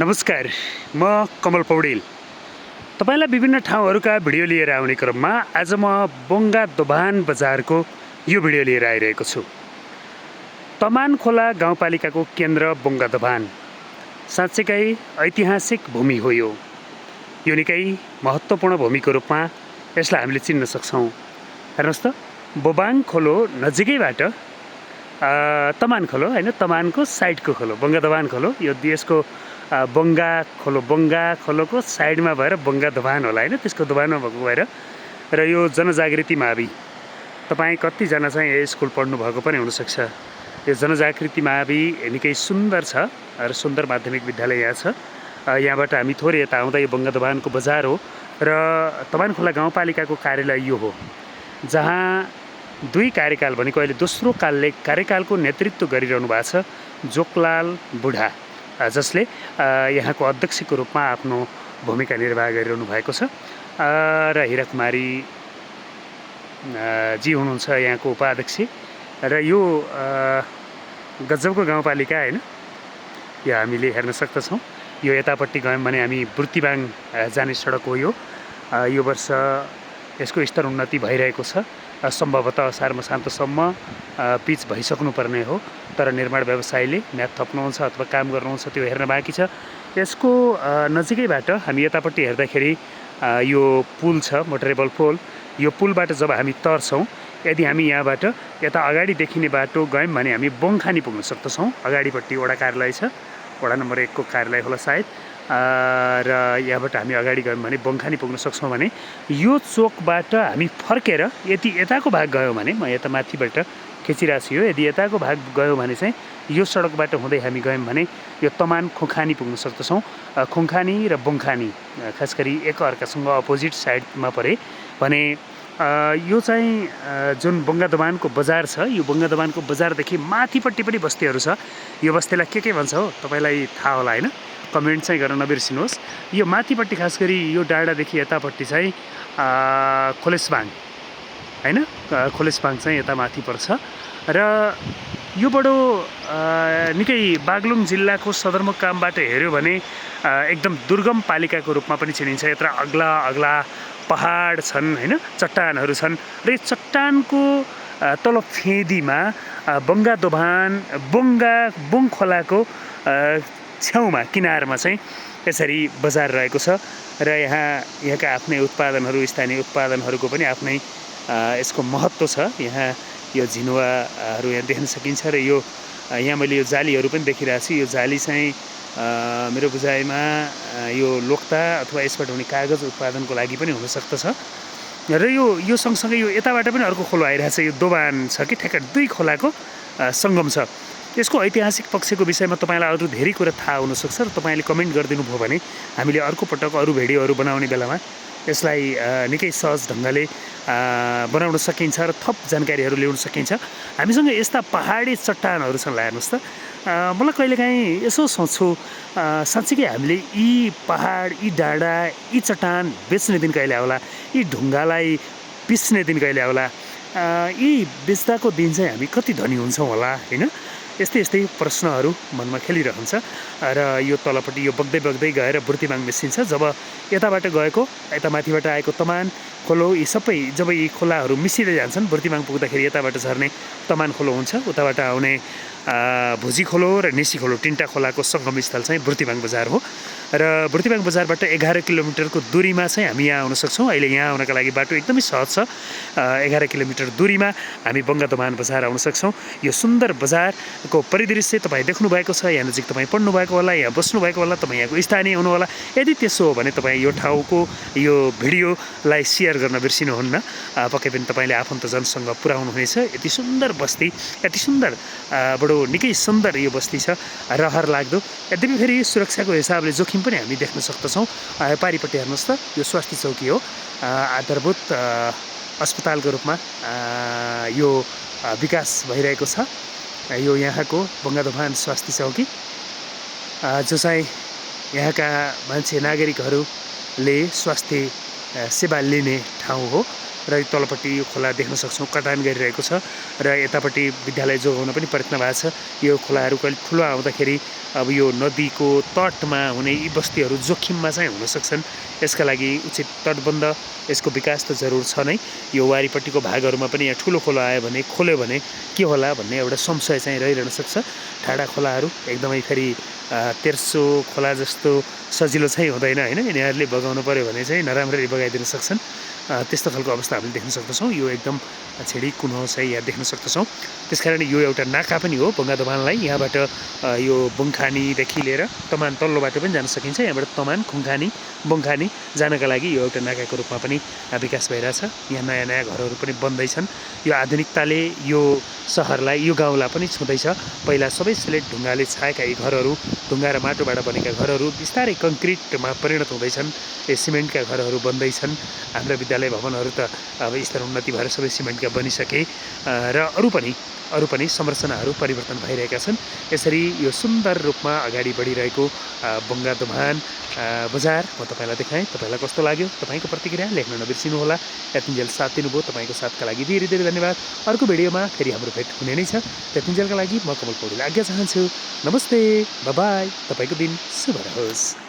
नमस्कार, म कमल पौडेल। तपाईँलाई विभिन्न ठाउँहरूका भिडियो लिएर आउने क्रममा आज म बोङ्गा दोभान बजारको यो भिडियो लिएर आइरहेको छु। तमान खोला गाउँपालिकाको केन्द्र बोङ्गा दोभान साँच्चैकै ऐतिहासिक भूमि हो। यो निकै महत्त्वपूर्ण भूमिको रूपमा यसलाई हामीले चिन्न सक्छौँ। हेर्नुहोस् त, बोबाङ खोलो नजिकैबाट तमान खोलो होइन, तमानको साइडको खोलो बोङ्गा दोभान खोलो। यो देशको बोङ्गा खोलोको साइडमा भएर बोङ्गा दोभान होला होइन, त्यसको दोभानमा भएको भएर। र यो जनजागृति मावि, तपाईँ कतिजना चाहिँ यो स्कुल पढ्नु भएको पनि हुनसक्छ। यो जनजागृति मावि निकै सुन्दर छ र सुन्दर माध्यमिक विद्यालय यहाँ छ। यहाँबाट हामी थोरै यता आउँदा यो बोङ्गा दोभानको बजार हो र तमान खोला गाउँपालिकाको कार्यालय यो हो, जहाँ दुई कार्यकाल भनेको अहिले दोस्रो कार्यकालको नेतृत्व गरिरहनु भएको छ जोकलाल बुढा, जसले यहाँको अध्यक्षको रूपमा आफ्नो भूमिका निर्वाह गरिरहनु भएको छ। र हिरा कुमारी जी हुनुहुन्छ यहाँको उपाध्यक्ष। र यो गजबको गाउँपालिका होइन, यो हामीले हेर्न सक्दछौँ। यो यतापट्टि गयौँ भने हामी बुर्तिबाङ जाने सडक हो। यो वर्ष यसको स्तर उन्नति भइरहेको छ। सम्भवतः असार मसान्तसम्म पिच भइसक्नुपर्ने हो, तर निर्माण व्यवसायीले म्याद थप्नुहुन्छ अथवा काम गर्नुहुन्छ त्यो हेर्न बाँकी छ। यसको नजिकैबाट हामी यतापट्टि हेर्दाखेरि यो पुल छ, मोटरेबल पुल। यो पुलबाट जब हामी तर्छौँ, यदि हामी यहाँबाट यता अगाडि देखिने बाटो गयौँ भने हामी बोङखानी पुग्न सक्दछौँ। अगाडिपट्टि वडा कार्यालय छ, वडा नम्बर 1 को कार्यालय होला सायद। र यहाँबाट हामी अगाडि गयौँ भने बोङखानी पुग्न सक्छौँ। भने यो चोकबाट हामी फर्केर यदि यताको भाग गयौँ भने, म यता माथिबाट खिचिरहेको छु यो, यदि यताको भाग गयौँ भने चाहिँ यो सडकबाट हुँदै हामी गयौँ भने यो तमान खुङखानी पुग्न सक्दछौँ। खुङखानी र बोङखानी खास गरी एकअर्कासँग अपोजिट साइडमा परे भने यो चाहिँ जुन बोङ्गा दोभानको बजार छ, यो बोङ्गा दोभानको बजारदेखि माथिपट्टि पनि बस्तीहरू छ। यो बस्तीलाई के भन्छ हो तपाईँलाई थाहा होला होइन, कमेन्ट चाहिँ गर्न नबिर्सिनुहोस्। यो माथिपट्टि खास गरी यो डाँडादेखि यतापट्टि चाहिँ खोलेसबाङ होइन, खोलेसबाङ चाहिँ यता माथि पर्छ। र यो बडो निकै बागलुङ जिल्लाको सदरमुकामबाट हेऱ्यो भने एकदम दुर्गम पालिकाको रूपमा पनि चिनिन्छ। यत्र अग्ला पहाड छन् होइन, चट्टानहरू छन्। र यो चट्टानको तल फेदीमा बोङ्गा दोभान बोङ खोलाको छेउमा किनारमा चाहिँ यसरी बजार रहेको छ। र यहाँका आफ्नै उत्पादनहरू, स्थानीय उत्पादनहरूको पनि आफ्नै यसको महत्त्व छ। यहाँ यो झिनुवाहरू यहाँ देख्न सकिन्छ। र यहाँ मैले यो जालीहरू पनि देखिरहेको छु। यो जाली चाहिँ मेरो बुझाइमा यो लोक्ता अथवा यसबाट हुने कागज उत्पादनको लागि पनि हुनसक्दछ। र यो सँगसँगै यो यताबाट पनि अर्को खोलो आइरहेछ। यो दोभान छ कि ठ्याक्कै दुई खोलाको सङ्गम छ। यसको ऐतिहासिक पक्षको विषयमा तपाईँलाई अरू धेरै कुरा थाहा हुनसक्छ र तपाईँले कमेन्ट गरिदिनु भयो भने हामीले अर्को पटक अरू भिडियोहरू बनाउने बेलामा यसलाई निकै सहज ढङ्गले बनाउन सकिन्छ र थप जानकारीहरू ल्याउन सकिन्छ। हामीसँग यस्ता पहाडी चट्टानहरू छन्। हेर्नुहोस् त, मलाई कहिलेकाहीँ यसो सोच्छु, साँच्चीकै हामीले यी पहाड, यी डाँडा, यी चट्टान बेच्ने दिन कहिले आउला, यी ढुङ्गालाई पिस्ने दिन कहिले आउला, यी बेच्दाको दिन चाहिँ हामी कति धनी हुन्छौँ होला होइन। यस्तै प्रश्नहरू मनमा खेलिरहन्छ। र यो तलपट्टि यो बग्दै गएर बुर्तिबाङ मिसिन्छ। जब यताबाट गएको, यता माथिबाट आएको तमान खोलो, यी सबै जब यी खोलाहरू मिसिँदै जान्छन्, बुर्तिबाङ पुग्दाखेरि यताबाट झर्ने तमान खोलो हुन्छ, उताबाट आउने भुजी खोलो र निसी खोलो, तिनवटा खोलाको सङ्गमस्थल चाहिँ बुर्तिबाङ बजार हो। र बुर्तिबाङ बजारबाट 11 किलोमिटरको दूरीमा चाहिँ हामी यहाँ आउन सक्छौँ। अहिले यहाँ आउनका लागि बाटो एकदमै सहज छ। 11 किलोमिटर दूरीमा हामी बोङ्गा दोभान बजार आउन सक्छौँ। यो सुन्दर बजारको परिदृश्य तपाईँ देख्नु भएको छ। यहाँ नजिक तपाईँ पढ्नु भएको होला, यहाँ बस्नु भएको होला, तपाईँ यहाँको स्थानीय हुनु होला। यदि त्यसो हो भने तपाईँ यो ठाउँको यो भिडियोलाई सेयर गर्न बिर्सिनुहुन्न। पक्कै पनि तपाईँले आफन्तजनसँग पुर्याउनुहुनेछ। यति सुन्दर बस्ती, यति सुन्दर बडो निकै सुन्दर यो बस्ती छ, रहर लाग्दो। यद्यपि फेरि सुरक्षाको हिसाबले जोखिम पनि हामी देख्न सक्दछौँ। पारिपट्टि हेर्नुहोस् त, यो स्वास्थ्य चौकी हो। आधारभूत अस्पतालको रूपमा यो विकास भइरहेको छ। यो यहाँको बोङ्गा दोभान स्वास्थ्य चौकी, जो चाहिँ यहाँका मान्छे नागरिकहरूले स्वास्थ्य सेवा लिने ठाउँ हो। र तलपट्टि यो खोला देख्न सक्छौँ कटान गरिरहेको छ र यतापट्टि विद्यालय जोगाउन पनि प्रयत्न भएको छ। यो खोलाहरू कहिले ठुलो आउँदाखेरि अब यो नदीको तटमा हुने यी बस्तीहरू जोखिममा चाहिँ हुन सक्छन्। यसका लागि उचित तटबन्ध यसको विकास त जरुर छ नै। यो वारिपट्टिको भागहरूमा पनि यहाँ ठुलो खोला आयो भने खोल्यो भने के होला भन्ने एउटा संशय चाहिँ रहिरहन सक्छ। ठाडा खोलाहरू एकदमै फेरि तेर्सो खोला जस्तो सजिलो चाहिँ हुँदैन होइन, यिनीहरूले बगाउनु पऱ्यो भने चाहिँ नराम्ररी बगाइदिन सक्छन्। त्यस्तो खालको अवस्था हामीले देख्न सक्दछौँ। यो एकदम छेडी कुनो चाहिँ यहाँ देख्न सक्दछौँ। त्यसकारण यो एउटा नाका पनि हो बङ्गा दोभानलाई। यहाँबाट यो बुङखानीदेखि लिएर तमान तल्लो बाटो पनि जान सकिन्छ। यहाँबाट तमान खुङखानी बुङखानी जानका लागि यो एउटा नाकाको रूपमा पनि विकास भइरहेछ। यहाँ नयाँ नयाँ घरहरू पनि बन्दैछन्। यो आधुनिकताले यो सहरलाई यो गाउँलाई पनि छुँदैछ। पहिला सबै सिलेट ढुङ्गाले छाएका यी घरहरू, ढुङ्गा र माटोबाट बनेका घरहरू बिस्तारै कङ्क्रिटमा परिणत हुँदैछन्। सिमेन्टका घरहरू बन्दैछन्। हाम्रा विद्यालय भवनहरू त अब स्तर उन्नति भएर सबै सिमेन्टका बनिसके र अरू पनि संरचनाहरू परिवर्तन भइरहेका छन्। यसरी यो सुन्दर रूपमा अगाडि बढिरहेको बङ्गा दोभान बजार म तपाईँलाई देखाएँ। तपाईँलाई कस्तो लाग्यो? तपाईँको प्रतिक्रिया लेख्न नबिर्सिनुहोला। यतिन्जेल साथ दिनुभयो, तपाईँको साथका लागि धेरै धेरै धन्यवाद। अर्को भिडियोमा फेरि हाम्रो भेट हुने नै छ। त्यतिन्जेलका लागि म कमल पौडेल आज्ञा चाहन्छु। नमस्ते, बाई। तपाईँको दिन शुभ रहोस्।